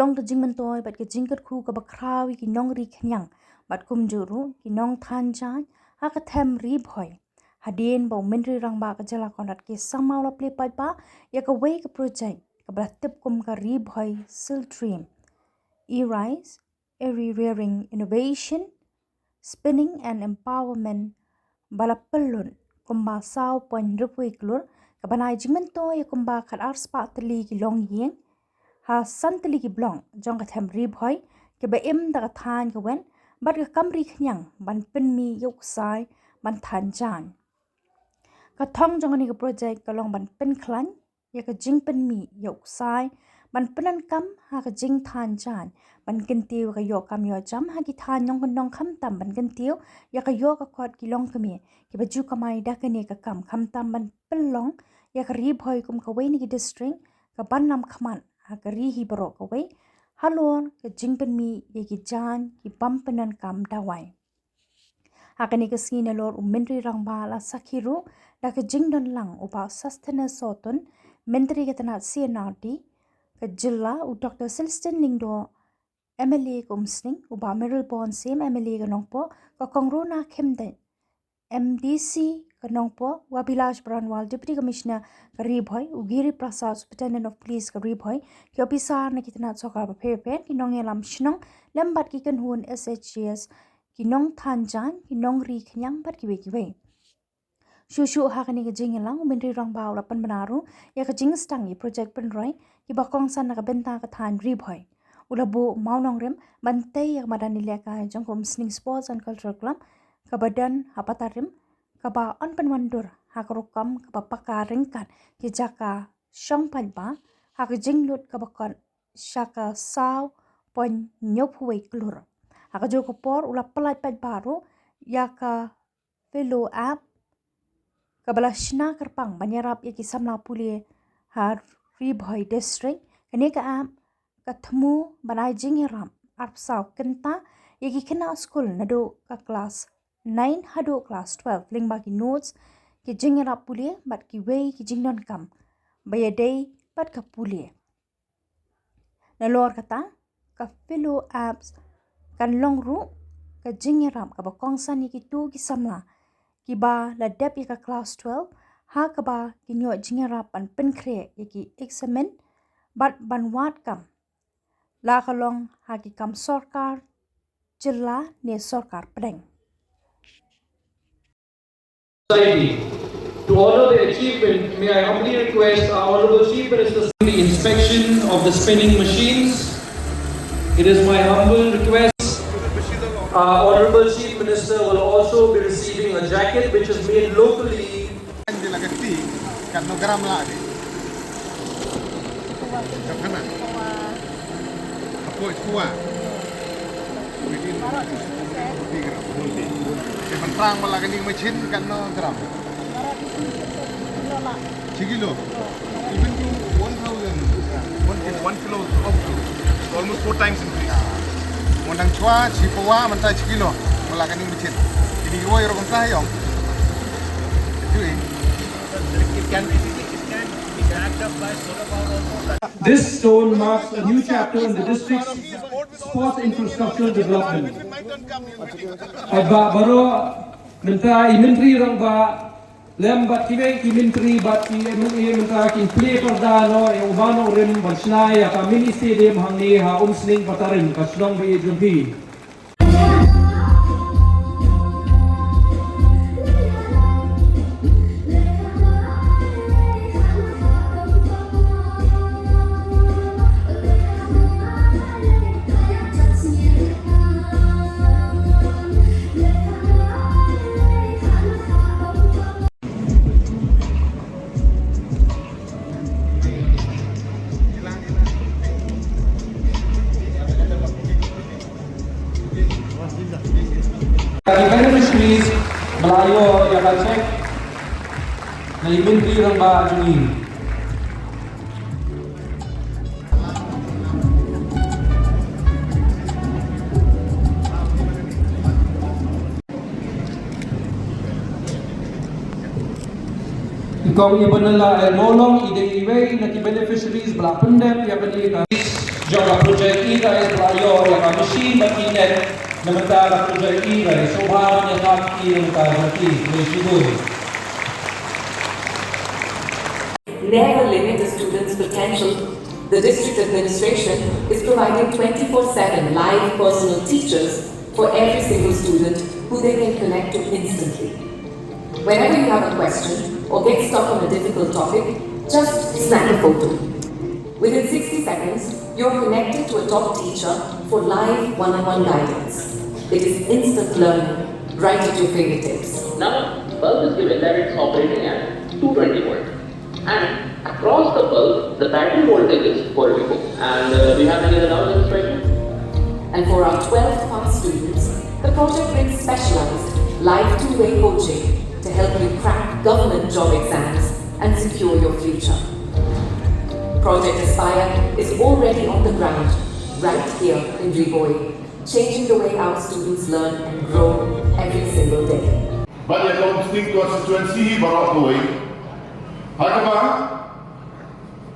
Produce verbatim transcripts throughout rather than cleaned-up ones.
Long ka jingmyntoi bad ka jingkyrkhu kaba khraw ïa ki nongri khñiang bad kumjuh ruh ki nongthan jaiñ ha ka them Ri Bhoi. Hadien ba u Myntri Rangbah ka jylla Conrad K Sangma u la plie paidbah ïa kawei ka project kaba la tip kum ka Ri Bhoi Silk Dream. E-Rice, Eri Rearing Innovation, Spinning and Empowerment ba la pynlut kumba saw point hynriewphew klur, kaba nai jingmyntoi ïa kumba khatar spah tylli ki longïing ha san tylli ki block jong ka them Ri Bhoi, kiba im da ka thaiñ ka wet bad ka kam ri khñiang ban pynmih ïa u ksai ban than jaiñ. Ka thong jong kane ka project ka long ban pynkhlaiñ ïa ka jingpynmih ïa u ksai ban pyndonkam ha ka jingthan jaiñ, ban kyntiew ïa ka ïoh kam ïoh jam ha ki thaiñ nongkyndong, khamtam ban kyntiew ïa ka ïoh ka kot ki longkmie kiba ju kamai da kane ka kam, khamtam ban pynlong ïa ka Ri Bhoi kum kawei na ki district kaban lam khmat ha ka ri hi baroh kawei halor ka jingpynmih ïa ki jaiñ ki bym pyndonkam dawai. Ha kane ka sngi nalor u Myntri Rangbah la sakhi ruh da ka jingdon lang u Bah Sosthenes Sohtun, Myntri ka tnat C and R D ka jylla, u Doctor Celestine Lyngdoh, M L A ka Umsning, u Bah Mayralborn Syiem, M L A ka Nongpoh, ka Kong Rona Khymdeit, M D C ka Nongpoh, u Abhilash Baranwal, Deputy Commissioner ka Ri Bhoi, u Giri Prasad, Superintendent of Police ka Ri Bhoi, ki ophisar na ki tnat sorkar bapher bapher, ki nongïalam shnong lem bad ki kynhun S H G S, ki nongthan jaiñ, ki nongri khñiang bad kiwei kiwei. Shuh shuh ha kane ka jingïalang u Myntri Rangbah u la pynbna ruh ïa ka jingsdang ïa ki project pynroi kiba kongsan na ka bynta ka thaiñ Ri Bhoi. U la buh mawnongrim ban tei ïa ka madan ïalehkai jong ka Umsning Sports and Cultural Club kaba don ha Patarim, kaba yn pynwandur ha ka rukom kaba paka ryngkat ki jaka shong paidbah ha ka jinglut kaba kot sha ka saw point hynñiewphew wei klur. Ha kajuh ka por u la pyllait paidbah ruh ïa ka Philo App kaba la shna kyrpang ban ïarap ïa ki samla pule ha Ri Bhoi District. Kane ka app ka thmu ban ai jingïarap arphew saw kynta ïa ki khynnah skul naduh ka klas nine haduh klas twelve lyngba ki notes, ki jingïarap pule bad kiwei ki jingdonkam ba ïadei bad ka pule. Nalor kata, ka Philo Apps kan long ruh ka jingïarap kaba kongsan ïa kito ki samla kiba la dep ïa ka klas twelve, ha kaba kin ïoh jingïarap ban pynkhreh ïa ki eksamin bad ban wad kam, la ka long ha ki kam sorkar jylla ne sorkar pdeng. Society. To honor their achievement, may I humbly request our Honorable Chief Minister the inspection of the spinning machines. It is my humble request. Our Honorable Chief Minister will also be receiving a jacket which is made locally. Kan di la kati, kan no gram la di. Kan kana? Apo, kuwa. Baroh ki shisha. Forty gram, whole day. Te ban trang ba la kane ka machine katno gram? Baroh ki shisha, kilo la. Shi kilo? Oh. Even to one thousand, one kilo, one kilo of, almost four times increase. Mo dang shuwa shi pawa, mynta shi kilo ba la kane ka machine. Kine ki woi ruh kumta ha ïong. Ju i. It can be, it can be backed up by solar power also. This stone marks a new chapter in the district's sports infrastructure development. Paidbah baroh, mynta i Myntri Rangbah lem bad kiwei ki Myntri bad ki M L A mynta kin plie parda noh ïa u mawnongrim ban shna ïa ka mini stadium hangne ha Umsning Patarim, ka shnong ba ïeit jong phi. Ki beneficiaries ba la ïoh ïa ka cheque na i Myntri Rangbah jong ngi. I Kong Ibanella Ermolong i dei iwei na ki beneficiaries ba la pyndep ïa kane ka Jong ka project E-Rise la ïoh ïa ka machine ba ki net na bynta ka project E-Rise. Sngewbha ban ïa ka ki na bynta ka ki. Khublei shibun. Never limit a student's potential. The district administration is providing twenty-four seven live personal teachers for every single student who they can connect to instantly. Whenever you have a question or get stuck on a difficult topic, just snap a photo. Within sixty seconds, you're connected to a top teacher for live one-on-one guidance. It is instant learning, right at your fingertips. Now, bulb is given that it's operating at two twenty volt. And across the bulb, the battery voltage is forty volt. And uh, do you have any other doubts, Inspector? And for our twelfth pass students, the project brings specialized live two-way coaching to help you crack government job exams and secure your future. Project Aspire is already on the ground, right here in Ri Bhoi, changing the way our students learn and grow every single day. Bad ïa ka Umsning constituency hi baroh kawei. Ha kaba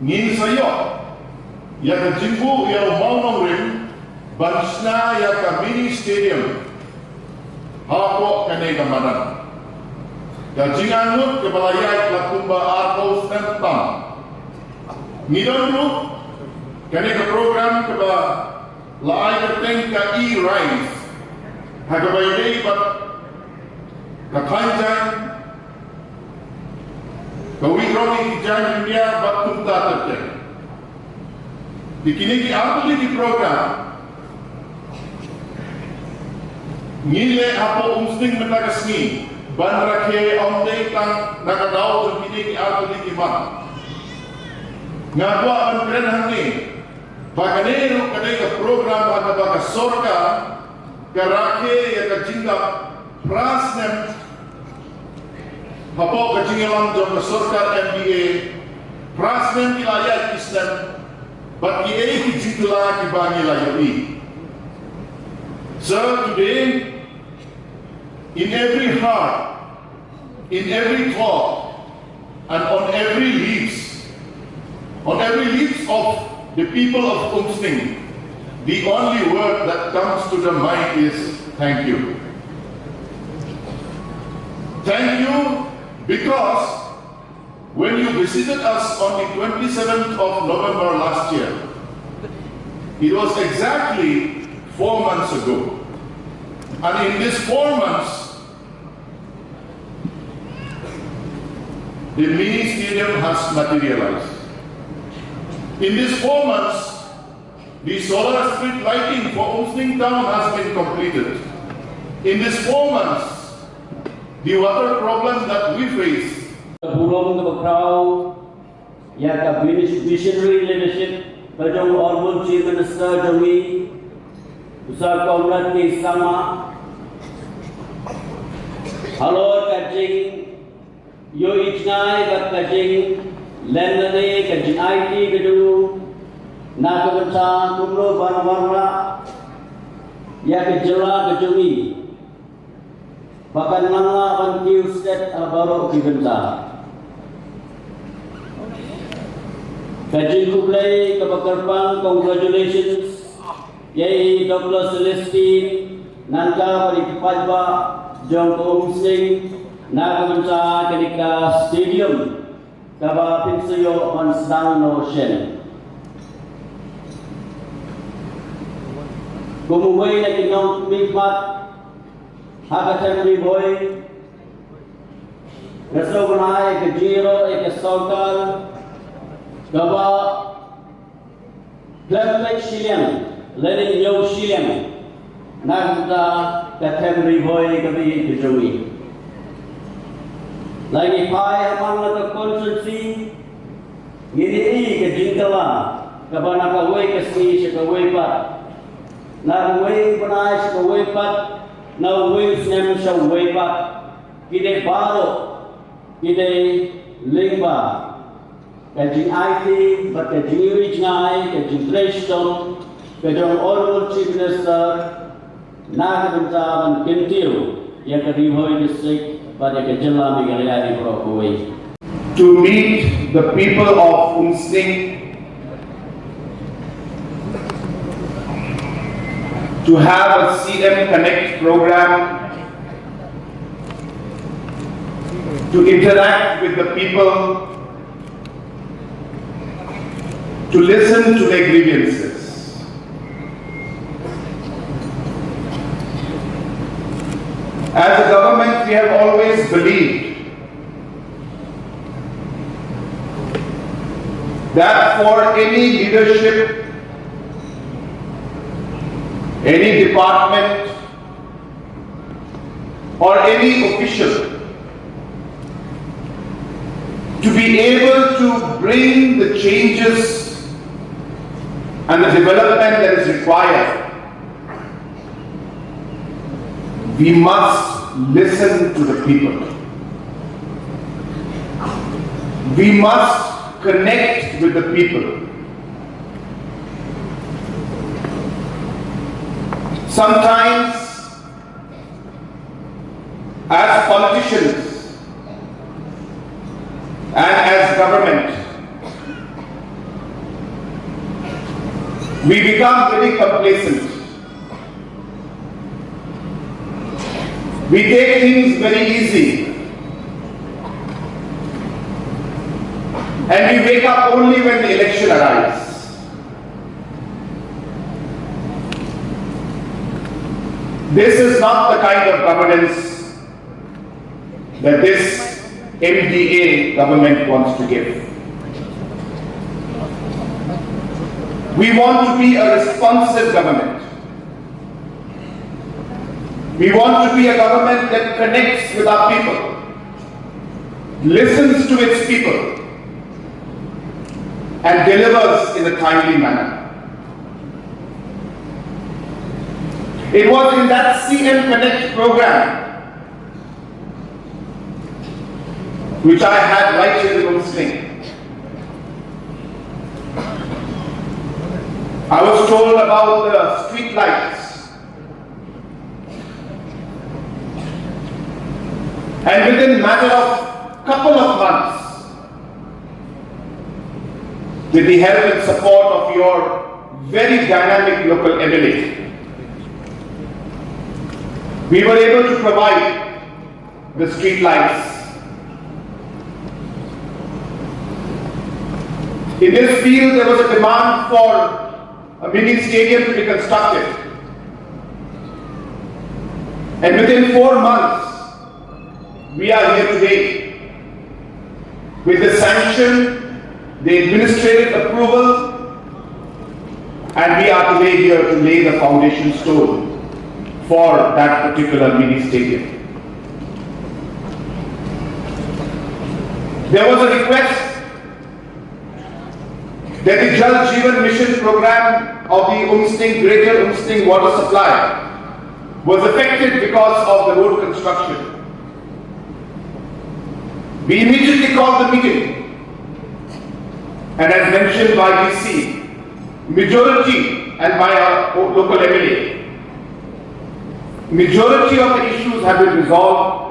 ngin sa ïoh ïa ka jingbuh ïa u mawnongrim ban shna ïa ka mini stadium hapoh kane ka madan. Ka jingangnud kaba la ïaid la kumba arphew snem tam. Ngi don ruh kane ka program kaba la ai kyrteng ka E-Rise ha kaba ïadei bad ka thaiñ jaiñ, ka wih rong ïa ki jaiñ India bad kumta ter ter. Te kine ki artylli ki program ngi leh hapoh Umsning mynta ka sngi ban rakhe ym dei tang na ka daw jong kine ki artylli ki mat. Nga kwah ban kren hangne ba kane ruh ka dei ka program ha kaba ka sorkar ka rakhe ïa ka jinglap phra snem hapoh ka jingïalam jong ka sorkar M D A. Phra snem ki la ïaid ki snem bad kiei ki jingkylla kiba ngi la ïohi. So today, in every heart, in every thought, and on every lips, on every lips of the people of Umsning, the only word that comes to the mind is thank you. Thank you, because when you visited us on the twenty-seventh of November last year, it was exactly four months ago. And in these four months, the mini stadium has materialized. In these four months, the solar street lighting for Umsning town has been completed. In these four months, the water problem that we face, burom kaba khraw ïa ka visionary leadership ka jong u Honourable Chief Minister jong ngi, u Sir Conrad K Sangma, halor ka jingïohi jngai bad ka jinglen lane ka jingaiti ka jong u na ka bynta kumno ban wanrah ïa ka jylla ka jong ngi ba kan nang lah ban kiew stet ha baroh ki bynta. Ka jingkhublei kaba kyrpang, congratulations ïa i Doctor Celestine Nangka bad i paidbah jong ka Umsning na ka bynta kane ka stadium kaba phin sa ïoh ban sdang noh shen. Kum uwei na ki nongmihkhmat ha ka them Ri Bhoi, nga sngewbha ïa ka jingïaroh ïa ka sorkar kaba khlem peit shiliang lane ñiew shiliang na ka bynta ka them Ri Bhoi kaba ïeit ka jong ngi. La ngi phai ha man la ka constituency, ngi ïohi ka jingkylla kaba na kawei ka sngi sha kawei pat, na kawei u bnai sha kawei pat, na uwei u snem sha uwei pat. Ki dei baroh, ki dei lyngba ka jingaiti bad ka jingïohi jngai, ka jingtrei shitom ka jong u Honourable Chief Minister na ka bynta ban kyntiew ïa ka Ri Bhoi District bad ïa ka jylla Meghalaya hi baroh kawei. To meet the people of Umsning to have a C M Connect program, to interact with the people, to listen to their grievances. As a government, we have always believed that for any leadership, any department, or any official to be able to bring the changes and the development that is required, we must listen to the people. We must connect with the people. Sometimes, as politicians and as government, we become very complacent. We take things very easy. And we wake up only when the election arrives. This is not the kind of governance that this M D A government wants to give. We want to be a responsive government. We want to be a government that connects with our people, listens to its people, and delivers in a timely manner. It was in that C M Connect program, which I had right here in Umsning, I was told about the street lights. And within matter of couple of months, with the help and support of your very dynamic local M L A, we were able to provide the street lights. In this field, there was a demand for a mini stadium to be constructed. And within four months, we are here today with the sanction, the administrative approval, and we are today here to lay the foundation stone for that particular mini stadium. There was a request that the Jal Jeevan Mission program of the Umsning, Greater Umsning water supply was affected because of the road construction. We immediately called the meeting, and as mentioned by D C, majority and by our local M L A, majority of the issues have been resolved.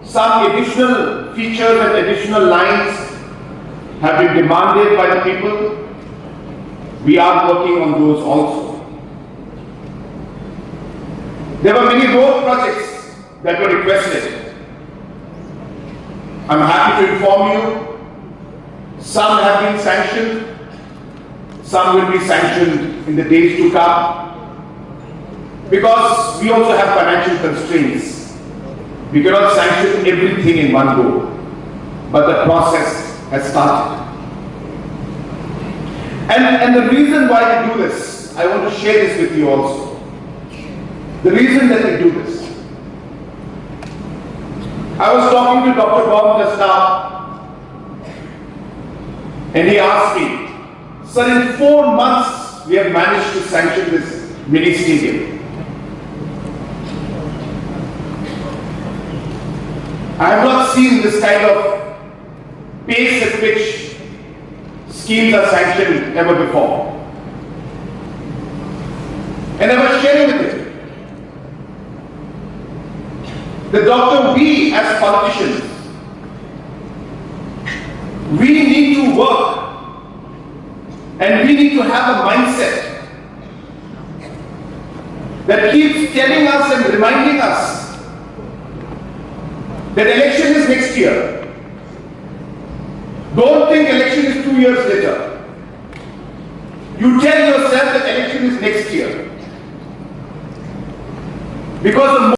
Some additional features and additional lines have been demanded by the people. We are working on those also. There were many road projects that were requested. I'm happy to inform you, some have been sanctioned, some will be sanctioned in the days to come, because we also have financial constraints. We cannot sanction everything in one go, but the process has started. And, and the reason why we do this, I want to share this with you also. The reason that we do this, I was talking to Doctor Bom just now, and he asked me, "Sir, in four months, we have managed to sanction this mini stadium. I have not seen this kind of pace at which schemes are sanctioned ever before." And I was sharing with him that, Doctor, we as politicians, we need to work and we need to have a mindset that keeps telling us and reminding us that election is next year. Don't think election is two years later. You tell yourself that election is next year. Because the